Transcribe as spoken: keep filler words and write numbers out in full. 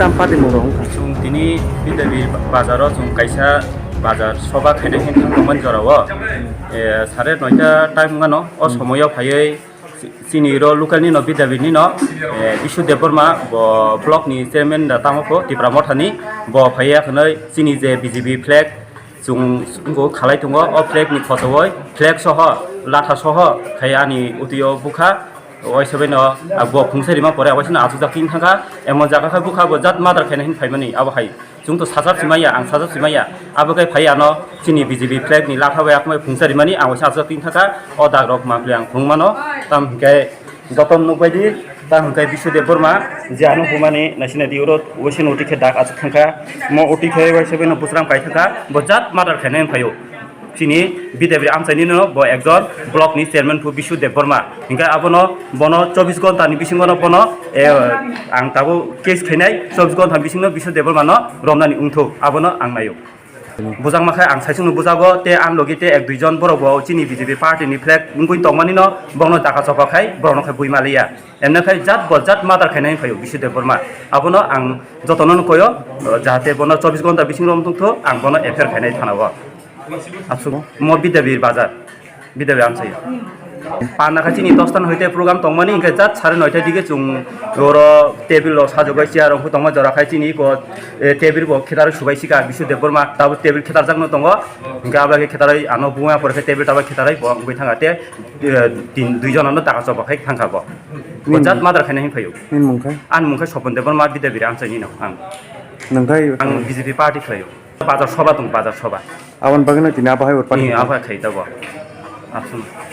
Tam party mung rok wngkha. Chwng tini Bidyabi bazaro chwng kaisa bazar soba khaina hin thangmani jorao. Eh, sare noita time wngano, o somoyo phaiwi chini ro local nino Bidyabi nino, eh, Bisu Debbarma bo block ni chairman da tamo pho Tipra Motha ni, bo phaiya khwnwi chini je B J P flag chwng wngkho khalai tongo, o flag ni khosowoi flag soho latha soho khai ani utio bukha. Waisa bai no, ah, bo phungsa rima pore waisa no achukjak tin thangkha, emon jaga khai bukha bo jat madar khaina hin phaimani abo hai. Chwng to sajak simaya, ang sajak simaya. Abo khe phai ano chini B J P flag ni latha bai akmai phungsa rimani ang waisa achukjak tin thangkha, o dag rok mapli ang phung mano, tam hinkhe joto nukbai di, tam hinkhe Bisu Debbarma je ano humani naisina di oro waisa no uti khe dag achuk thangkha, mo uti khe waisa bai no busram kai thangkha, bo jat madar khaina hin phaio. Chini Bidyabi amchaini no bo ekjon block ni chairman phu Bisu Debbarma. Hinkhe abono bono chobbish ghonta ni bisingo no bono, eh, ang tabuk case khainai chobbish ghonta ni bisingo Bisu Debbarma no romnani wngthok abono ang naio. Bujakma khe ang saichung no bujago te ang logi te ek dui jon borok bo chini B J P party ni flag wngwi tongmani no bono taka chopa khai borok no khai bui maliya. Emne khai jat bo jat madar khainai phaio Bisu Debbarma. Abono ang jotono no koyo, jahate bono chobbish ghonta bisingo romthok ang bono F I R khainai thana o. Aswk mo Bidyabi bazar, Bidyabi amchai. Panda kha chini dosta no hoite program tongmani, hinkhe jat sare noita dige chwng oro table rok sajagwi chair rok tongma jora khai chini iko, eh, table bo khetarwi subai sika Bisu Debbarma, tabuk table khetarjak no tongo, hinkhe abo khe khetarwi ano buma pore khe table tabuk khetarwi bo wngwi thanga te, eh, tin dui jona no taka choba khai thangkha bo. Bo jat madar khaina hin phaio. Nini mung khe? Ani mung khe Sopon Debbarma Bidyabi amchaini no ang. Nung khe? Ang B J P party khlaio. Bazar soba tong, bazar soba. Aboni bagwi no tini abo hai urpani. Ni abo khai tabuk. Aswk.